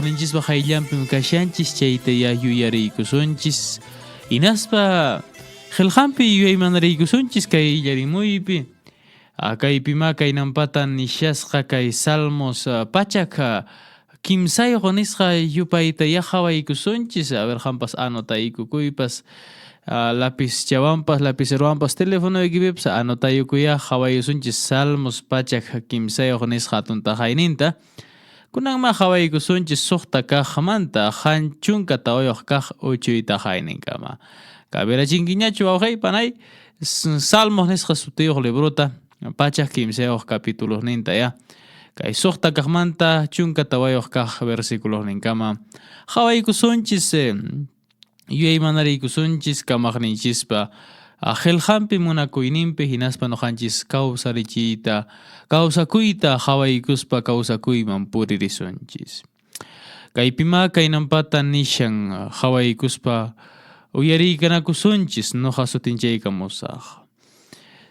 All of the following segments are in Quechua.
Kamaqninchispa qayllanpim kashanchis, chayta ya yuyariykusunchis. Hinaspa qillqanpi yuyaymanariykusunchis kay illarimuypi. Kaypimá kaynampata nishasqa kay Salmos pachak kimsayuq nisqa yupayta ya qhawaykusunchis. A ver, qampas anotaykukuypas lapizchawanpas, lapicerowanpas, telefonoykipipas anotayukuyá qhawayusunchis Salmos 103 nisqa hatun taqayninta. Kunanmá qhawaykusunchis suqta kaqmanta 14 kaq uchuy taqayninkama. Kabirachinkiñachu wawqey panay? Salmos nisqa sutiyuq librota 103 capituloqninta ya. Kay suqta kaqmanta 14 kaq versiculoqninkama qhawaykusunchis yuyaymanariykusunchis kamaqninchispa qillqanpi munakuyninpi hinaspa ñuqanchis kawsarichiyta kawsakuyta qhawaykuspa kawsakuyman puririsunchis. Kaypimá kaynampata nishan qhawaykuspa uyariykanakusunchis ñuqa sutinchaykamusaq.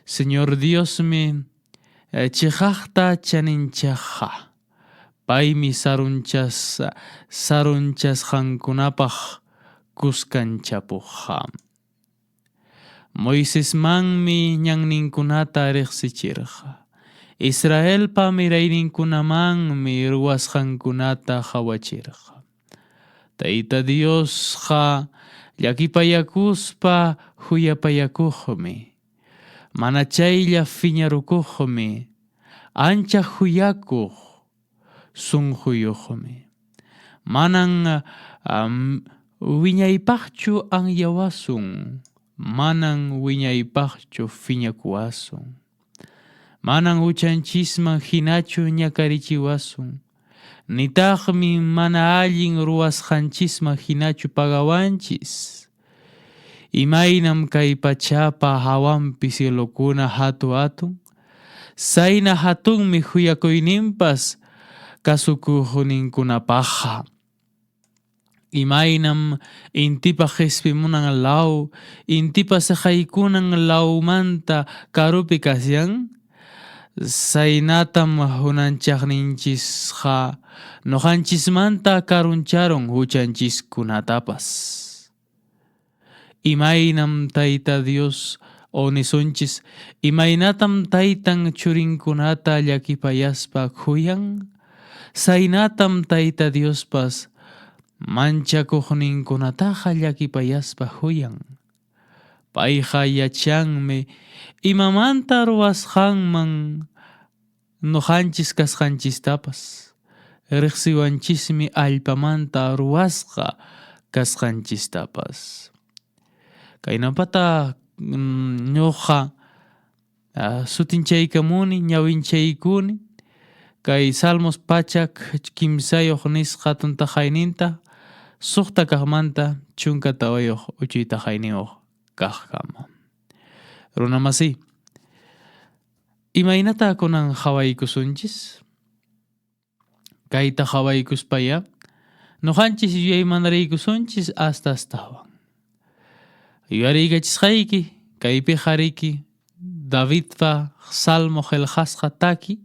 Señor Diosmi chiqaqta chaninchaqqa. Paymi sarunchas sarunchasqankunapaq kuskanchapuqqa. Moisesmanmi ñanninkunata riqsichirqa. Israelpa mirayninkunamanmi ruwasqankunata qawachirqa. Tayta Diosqa llakipayakuspa huyapayakuqmi. Mana chaylla phiñarukuqmi, ancha huyakuq sunquyuqmi. Manan wiñaypaqchu anyawasun, manan wiñaypaqchu phiñakuwasun. Manan huchanchisman hinachu ñakarichiwasun, nitaqmi mana allin ruwasqanchisman hinachu pagawanchis. Imaynam kay pachapa hawanpi cielokuna hatu-hatun, sayna hatunmi khuyakuyninpas kasukuqninkunapaqqa. Imaynam intipa qespimunan law, intipa seqaykunan lawmanta karupi kashan, saynatam hunanchaqninchisqa noqanchismanta karuncharun huchanchiskunatapas. Imaynam Tayta Dios o nisunchis, imaynatam taytan churinkunata llakipayaspa khuyan, saynatam Tayta Diospas manchakuqninkunataqa llakipayaspa khuyan. Payqa yachanmi imamanta ruwasqanman noqanchis kasqanchistapas, riqsiwanchismi allpamanta ruwasqa kasqanchistapas. Kaynapata ñuqa sutinchaykamuni, ñawinchaykuni, kay Salmos 103 nisqa tuntaqayninta suqta kaqmanta 14 uchuy taqayniyuq kaqkama. Runamasiy, imaynata kunan qhawaykusunchis? Kayta qhawaykuspaya noqanchis yuyaymanariykusunchis hasta astawan. Yuyariykachisqayki kaypiqa riki Davidpa Salmo qillqasqa taki,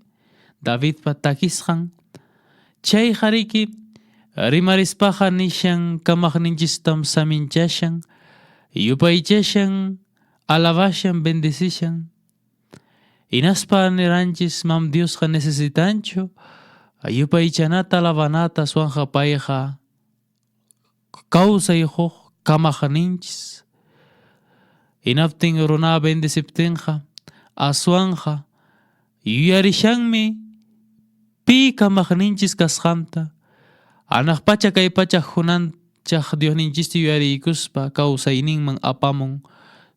Davidpa takisqan, chayqa riki rimarispaqa nishan kamaqninchistam saminchashan, yupaychashan, alabashan, bendecishan. Hinaspa niranchis mam Diosqa necesitanchu yupaychanata, alabanata, aswanqa payqa kawsay huk kamaqninchis. Hinaptin runa bendeciptinqa aswanqa yuyarishanmi pi kamaqninchis kasqanta, anaq pacha kay pacha hunanchaq Diosninchista yuyariykuspa kawsayninman apamun,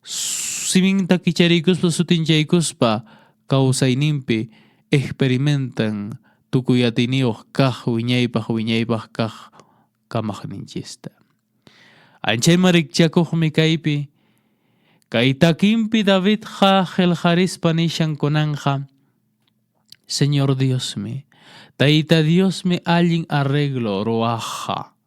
siminta kichariykuspa sutinchaykuspa kawsayninpi experimentan tukuy atiyniyuq kaq wiñaypaq wiñaypaq kaq kamaqninchista. Anchayman rikchakuqmi kaypi, kay takinpi Davidqa qillqarispa nishan kunanqa, Señor Diosmi, Tayta Diosmi allin arreglo ruwaqqa.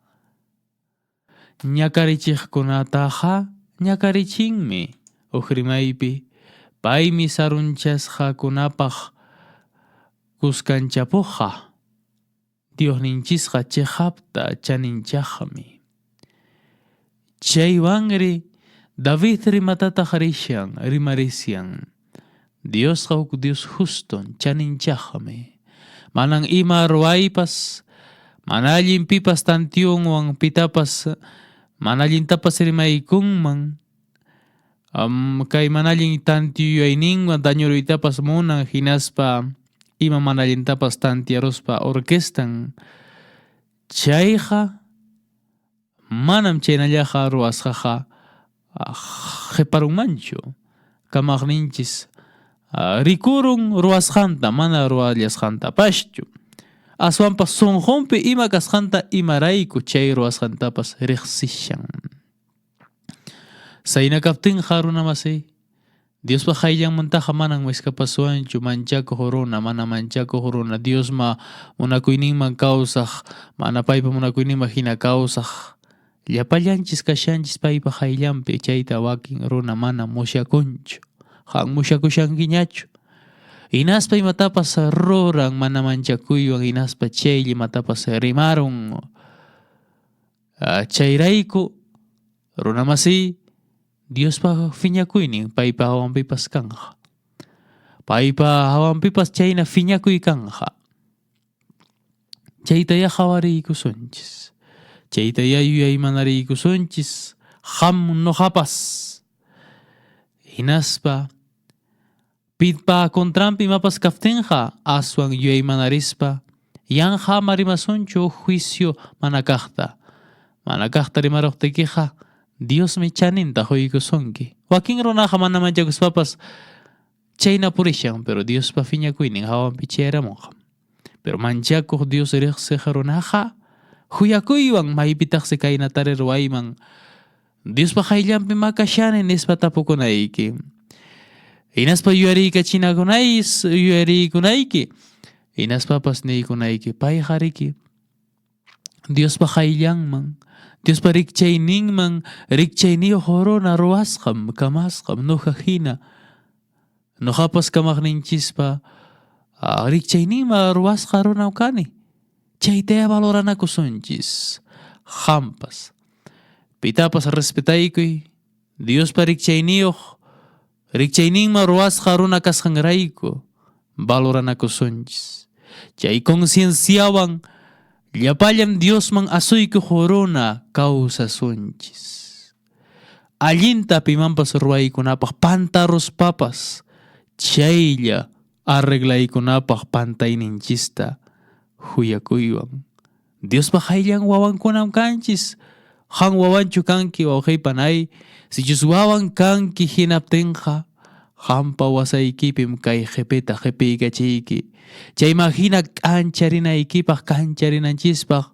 Ñakarichiqkunataqa ñakarichinmi, huk rimaypi, paymi sarunchasqakunapaq kuskanchapuqqa. Diosninchisqa cheqapta chaninchaqmi. Chaywanri David rimatataq rishan, rimarishan. Diosqa huk Dios juston, chaninchaqmi. Manan ima ruwaypas, mana allin pipas tantionwan pitapas mana allintapas rimaykunman, kay mana allin tantiyayninwan dañoruytapas munan hinaspa ima mana allintapas tantiaruspa orquestan. Chayqa manam chaynallaqa ruwasqaqa qhiparunmanchu. Kamaqninchis rikurun ruwasqanta mana ruwallasqantapaschu. Aswanpas sunqunpi ima kasqanta imarayku chay ruwasqantapas riqsishan. Sayna kaptinqa runamasiy, Diospa qayllanmantaqa manan escapasuwanchu manchakuq runa, mana manchakuq runa, Diosma munakuyninman kawsaq, mana paypa munakuyninman hina kawsaq. Llapallanchis kashanchis paypa qayllanpi, chayta wakin runa mana musyakunchu. Qan musyakushankiñachu. Hinaspa imatapas ruran mana manchakuywan, hinaspa chaylla imatapas rimarun. Chayrayku, runamasiy, Diospa phiñakuynin paypa hawanpipas kanqa. Paypa hawanpipas chayna phiñakuy kanqa. Chaytayá qhawariykusunchis. Chaytayá yuyaymanariykusunchis. Qam noqapas. Hinaspa Pitpa contranpi imapas kaptinqa aswan yuyaymanarispa yanqa ama rimasunchu huk juicio mana kaqta. Mana kaqta rimaruqtiykiqa Diosmi chaninta quykusunki. Wakin runaqa mana manchakuspapas chayna purishan, pero Diospa phiñakuynin hawanpi chayaramunqa. Pero manchakuq Dios riqsiq runaqa khuyakuywan maypitaqsi kaynatari ruwayman Diospa qayllanpi makashani nispa tapukunayki. Hinaspa yuyariykachinakunay yuyariykunayki. Hinaspapas niykunayki payqa riki Diospa qayllanman, Diospa rikchayninman rikchayniyuq runa ruwasqam, kamasqam nuqa hina. Nuqapas kamaqninchispa rikchayninman ruwasqa runam kani. Chaytayá valoranakusunchis. Qampas pitapas respetaykuy Diospa rikchayniyuq rikchayninman ruwasqa runa kasqanrayku valoranakusunchis. Chay concienciawan llapallan Diosman asuykuq runa kawsasunchis. Allinta pimanpas ruwaykunapaq pantaruspapas chaylla arreglaykunapaq pantayninchista khuyakuywan. Diospa qayllan wawankunam kanchis. Qan wawanchu kanki wawqey panay? Sichus wawan kanki hinaptinqa qampa wasaykipim kay qipita qipiykachiyki. Chayman hina k'ancharinaykipaq kancharинanchispaq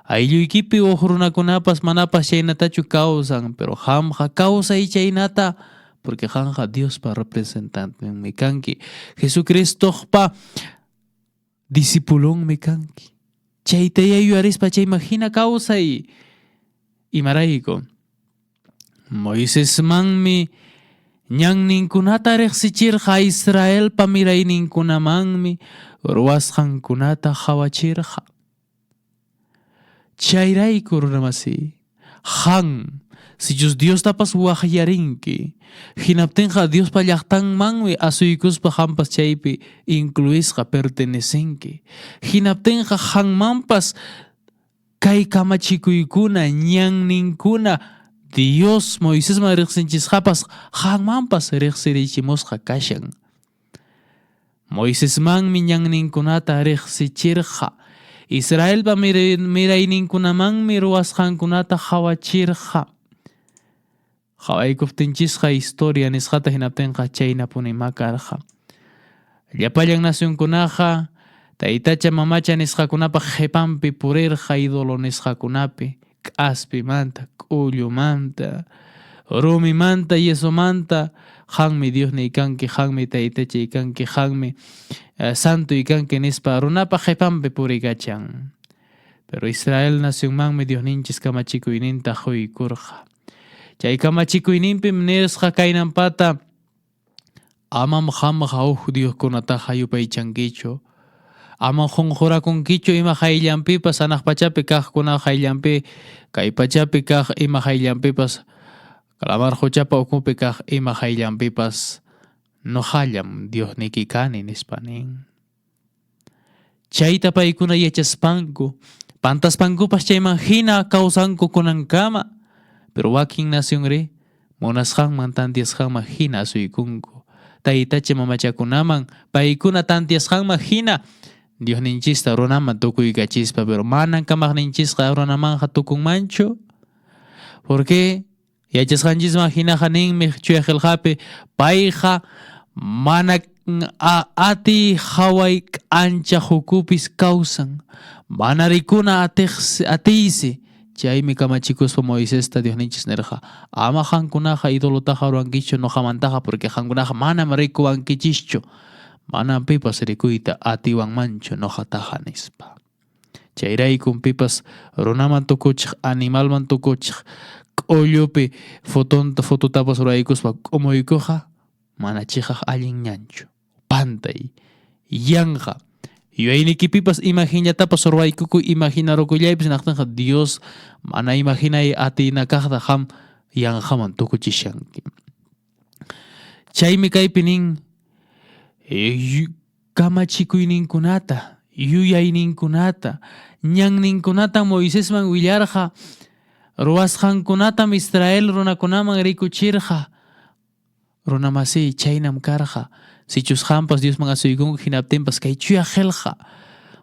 aylluykipi huk runakunapas manapas chaynatachu kawsan, pero qamqa kawsay chaynata porque qanqa Diospa representantenmi kanki. Jesucristoqpa discipulonmi kanki. Chaytayá yuyarispa chayman hina kawsay. Imarayku? Moisesmanmi ñanninkunata riqsichirqa Israelpa mirayninkunamanmi ruwasqankunata qhawachirqa. Chayrayku runamasiy, qan sichus Diostapas waqyarinki, hinaptinqa Diospa llaqtanmanmi asuykuspa qampas chaypi incluisqa pertenecenki. Hinaptinqa qanmanpas kay kamachikuykuna, ñanninkuna Dios Moisesman riqsinchisqapas qanmanpas riqsirichimusqa kashan. Moisesmanmi ñanninkunata riqsichirqa. Israelpa mirayninkunamanmi ruwasqankunata qhawachirqa. Qhawaykuptinchisqa historia nisqata hinaptinqa chaynapunimá karqa. Llapallan nacionkunaqa taytacha mamacha nisqakunapa qhipanpi purirqa ídolo nisqakunapi, k'aspimanta, k'ullumanta, rumimanta, yesomanta, qanmi Diosniy kanki, qanmi taytachay kanki, qanmi santoy kanki nispa runapa qhipanpi purikachan. Pero Israel nacionmanmi Diosninchis kamachikuyninta quykurqa. Chay kamachikuyninpim nisqa kaynanpata Amam qamqa huk dioskunataqa yupaychankichu. Ama qunqurakunkichu ima qayllanpipas, hanaq pachapi kaqkuna qayllanpi, kay pachapi kaq ima qayllanpipas, lamar quchapa ukhupi kaq ima qayllanpipas, noqallam Diosniki kani, nispa nin. Chayta paykuna yachaspanku, pantaspankupas chayman hina kawsanku kunankama, pero wakin nacionri munasqanman tantiasqanman hina asuykunku. Taytacha mamachakunaman paykuna tantiasqanman hina Diosninchista runaman tukuykachispa, pero manan kamaqninchisqa runamanqa tukunmanchu. Porque Yachasqanchisman hinaqa ninmi Chuya Qelqapi, payqa mana atiy qhaway k'ancha hukupis kawsan, mana rikuna atiysi. Chaymi kamachikuspa Moisesta Diosninchis nirqa, Ama qankunaqa idolotaqa ruwankichu noqamantaqa, porque qankunaqa manam rikuwankichischu, manam pipas rikuyta atiwanmanchu noqataqa, nispa. Chayraykum pipas runaman tukuchiq, animalman tukuchiq, k'ullupi fotonta fototapas ruraykuspa k'umuykuqa mana chiqaq allin ñanchu. Pantay, yanqa. Yuyaynikipipas imaginllatapas ruwaykukuy imaginarukullaypis naqtinqa Dios mana imaginay atina kaqta qam yanqaman tukuchishanki. Chaymi kaypi nin Kamachikuyninkunata, yuyayninkunata, ñanninkunatan Moisesman willarqa, ruwasqankunatam Israel runakunaman rikuchirqa. Runamasiy, chaynam karqa. Sichus qampas Diosman asuykunki hinaptinpas kay chuya qelqa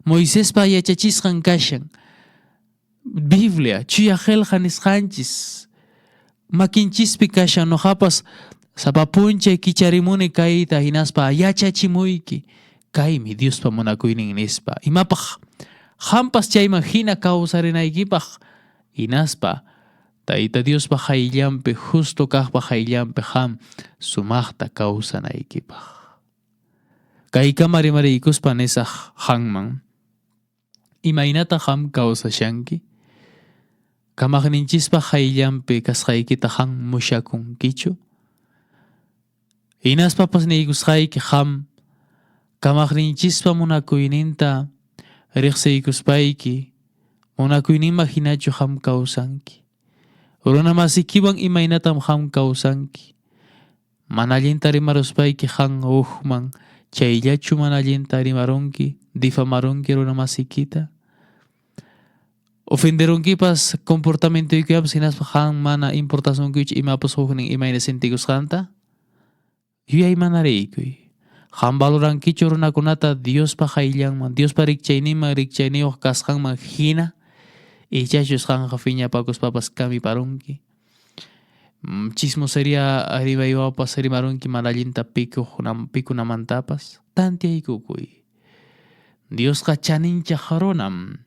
Moisespa yachachisqan kashan. Biblia, chuya qelqa nisqanchis makinchispi kashan noqapas sapa p'unchay kicharimuni kayta hinaspa yachachimuyki kaymi Diospa munakuynin nispa. Imapaq? Qampas chayman hina kawsarinaykipaq hinaspa Tayta Diospa qayllanpi justo kaqpa qayllanpi qam sumaqta kawsanaykipaq. Kaykama rimariykuspa nisaq qanman. Imaynata qam kawsashanki? Kamaqninchispa qayllanpi kasqaykita qam musyakunkichu? Hinaspapas niykusqayki qam kamaqninchispa munakuyninta riqsiykuspayki munakuyninman hinachu qam kawsanki? Runamasikiwan imaynatam qam kawsanki? Mana allinta rimaruspayki qan hukman chayllachu mana allinta rimarunki, difamarunki runamasikita? Ofenderunkipas comportamientoykiwapas hinaspa qan mana importasunkichu imapas huknin imayna sentikusqanta? Yuyaymanariykuy. Qan valorankichu runakunata Diospa qayllanman, Diospa rikchayninman rikchayniyuq kasqanman hina? Ichachus qanqa phiñapakuspapas kamiparunki. Chismosería rimaywapas rimarunki mana allinta pikunamantapas. Tantiaykukuy. Diosqa chaninchaq runam.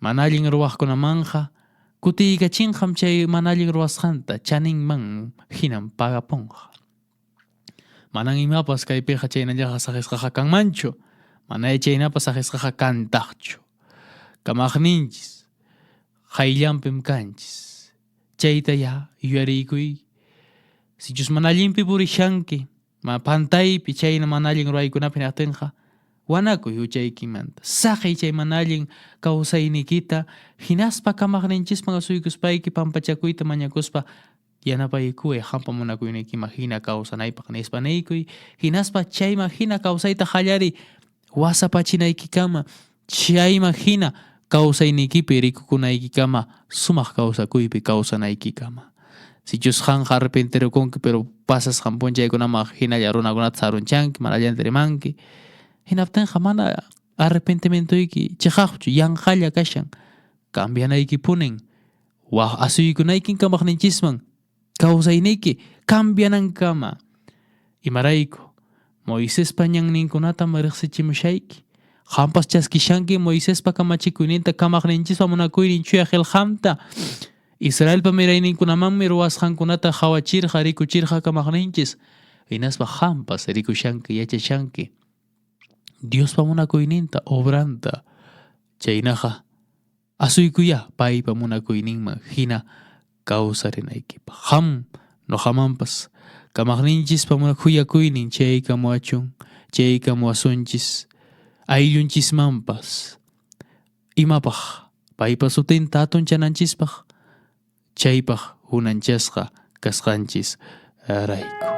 Mana allin ruwaqkunamanqa kutiykachinqam chay mana allin ruwasqanta chaninman hinam pagapunqa. Manan imapas kaypiqa chaynallaqa saqisqaqa kanmanchu, mana chaynapas saqisqaqa kantaqchu. Kamaqninchis qayllanpim kanchis. Chaytayá yuyariykuy. Sichus mana allinpi purishanki, ma pantaypi chayna mana allin ruwaykunapi naqtinqa, wanakuy huchaykimanta. Saqiy chay mana allin kawsayniykita, hinaspa kamaqninchisman asuykuspayki pampachakuyta mañakuspa yanapaykuway qampa munakuyniykiman hina kawsanaypaq nispa niykuy, hinaspa chayman hina kawsayta qallariy wasapachinaykikama, chayman hina kawsayniykipi rikukunaykikama, sumaq kawsakuypi kawsanaykikama. Sichus qanqa arrepentirukunki pero pasasqan p'unchaykunaman hinalla runakunata sarunchanki, mana allinta rimanki, hinaptinqa mana arrepentimientoyki chiqaqchu, yanqalla kashan. Cambianaykipunin, waj asuykunaykin kamaqninchisman kawsayniyki cambianankama. Imarayku? Moisespa ñanninkunatam riqsichimushayki. Qampas chaskishanki Moisespa kamachikuyninta kamaqninchispa munakuynin chuya qelqanta. Israelpa mirayninkunamanmi ruwasqankunata qhawachirqa, rikuchirqa kamaqninchis. Hinaspa qampas rikushanki, yachashanki Diospa munakuyninta, obranta. Chaynaqa asuykuyá paypa munakuyninman hina kawsarinaykipaq. Qam noqamanpas kamaqninchispa khuyakuynin chayaykamuwachun, chayaykamuwasunchis. Ayllunchismanpas. Imapaq? Paypa sutinta hatunchananchispaq, chaypaq hunanchasqa kasqanchis rayku.